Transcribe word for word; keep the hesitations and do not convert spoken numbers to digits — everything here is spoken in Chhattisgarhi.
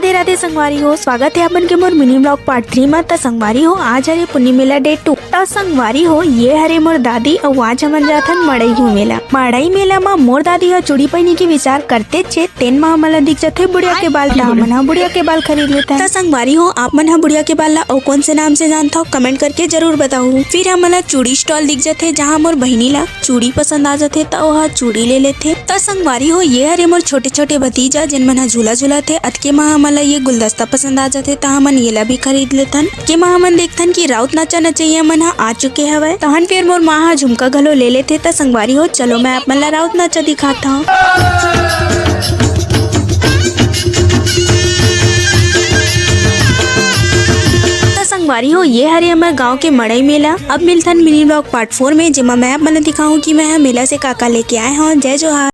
राधे राधे संगवारी हो, स्वागत हे अपन के मोर mini vlog part three मा। त संगवारी हो, आज हरे पुन्नी मेला day two। त संगवारी हो, ये हरे मोर दादी, अउ आज हमन जाथन मड़ई घूमे ला। मड़ई मेला मा मोर दादी ह चूड़ी पहिने के विचार करतेच हे, तेन मा हमन ला दिख जथे बुढ़िया के बाल, त हमन ह बुढ़िया के बाल खरीद लेथन। त संगवारी हो, आप मन ह बुढ़िया के बाल ला अउ कौन से नाम से जानथव, comment करके जरूर बताहू। फिर हमन ला चूड़ी stall दिख जथे, जहाँ मोर बहिनी ला चूड़ी पसंद आ जथे, त ओहा चूड़ी ले लेथे। त संगवारी हो, ये हरे मोर छोटे-छोटे भतीजा, जेन मन ह झूला झूलत हे। अतके मा हमन ला ये गुलदस्ता पसंद आ जथे, त हमन ये ला भी खरीद लेथन। अतके मा हमन देखथन कि राउत नाचा नचइया मन ह आ चुके हवय। तहन फिर मोर माँ ह झुमका घलो ले लेथे। त संगवारी हो, चलो मैं आप मन ला राउत नाचा दिखात हव। त संगवारी हो, ये हरे हमर गांव के मड़ई मेला। अब मिलथन mini vlog part four में, जेमा मैं आप मन ला दिखाहूँ कि मैं ह मेला से का-का लेके आए हव। जय जोहार।